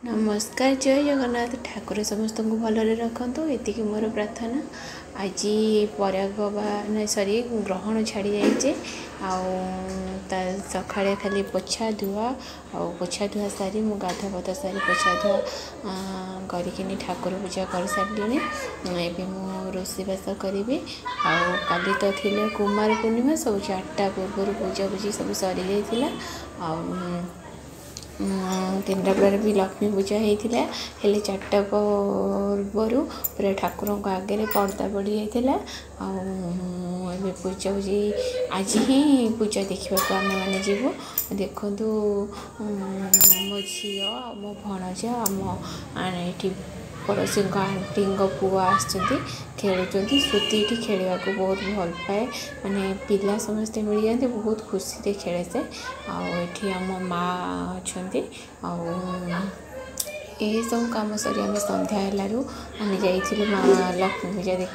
ନମସ୍କାର, ଜୟ ଜଗନ୍ନାଥ। ଠାକୁର ସମସ୍ତଙ୍କୁ ଭଲରେ ରଖନ୍ତୁ, ଏତିକି ମୋର ପ୍ରାର୍ଥନା। ଆଜି ପରାଗ ବା ନାଇଁ ସରି, ଗ୍ରହଣ ଛାଡ଼ି ଯାଇଛି। ଆଉ ତା ସକାଳେ ଖାଲି ପୋଛା ଧୁଆ, ଆଉ ପୋଛା ଧୁଆ ସାରି ମୁଁ ଗାଧୁଆ ପାଧୁଆ ସାରି ପୋଛା ଧୁଆ କରିକିନି ଠାକୁର ପୂଜା କରିସାରିଲିଣି। ଏବେ ମୁଁ ରୋଷେଇବାସ କରିବି। ଆଉ କାଲି ତ ଥିଲା କୁମାର ପୂର୍ଣ୍ଣିମା, ସବୁ 4ଟା ପୂର୍ବରୁ ପୂଜାପୂଜି ସବୁ ସରିଯାଇଥିଲା। ଆଉ କେନ୍ଦ୍ରାପଡ଼ାରେ ବି ଲକ୍ଷ୍ମୀ ପୂଜା ହେଇଥିଲା, ହେଲେ 4ଟା ପୂର୍ବରୁ ପୁରା ଠାକୁରଙ୍କ ଆଗରେ ପର୍ଦ୍ଦା ପଡ଼ିଯାଇଥିଲା। ଆଉ ଏବେ ପୂଜାପୂଜି, ଆଜି ହିଁ ପୂଜା ଦେଖିବାକୁ ଆମେମାନେ ଯିବୁ। ଦେଖନ୍ତୁ, ମୋ ଝିଅ ଆଉ ମୋ ଭଣଜା, ଆମ ଏଠି ପଡ଼ୋଶୀଙ୍କ ଆଣ୍ଟିଙ୍କ ପୁଅ ଆସିଛନ୍ତି, ଖେଳୁଛନ୍ତି। ଶ୍ରୁତି ଏଠି ଖେଳିବାକୁ ବହୁତ ଭଲ ପାଏ, ମାନେ ପିଲା ସମସ୍ତେ ମିଳିଯାଆନ୍ତି, ବହୁତ ଖୁସିରେ ଖେଳେ ସେ। ଆଉ ଏଠି ଆମ ମା ଅଛନ୍ତି। ଆଉ ଏସବୁ କାମ ସରି ଆମେ ସନ୍ଧ୍ୟା ହେଲାରୁ ଆମେ ଯାଇଥିଲୁ ମା ଲକ୍ଷ୍ମୀ ପୂଜା ଦେଖି।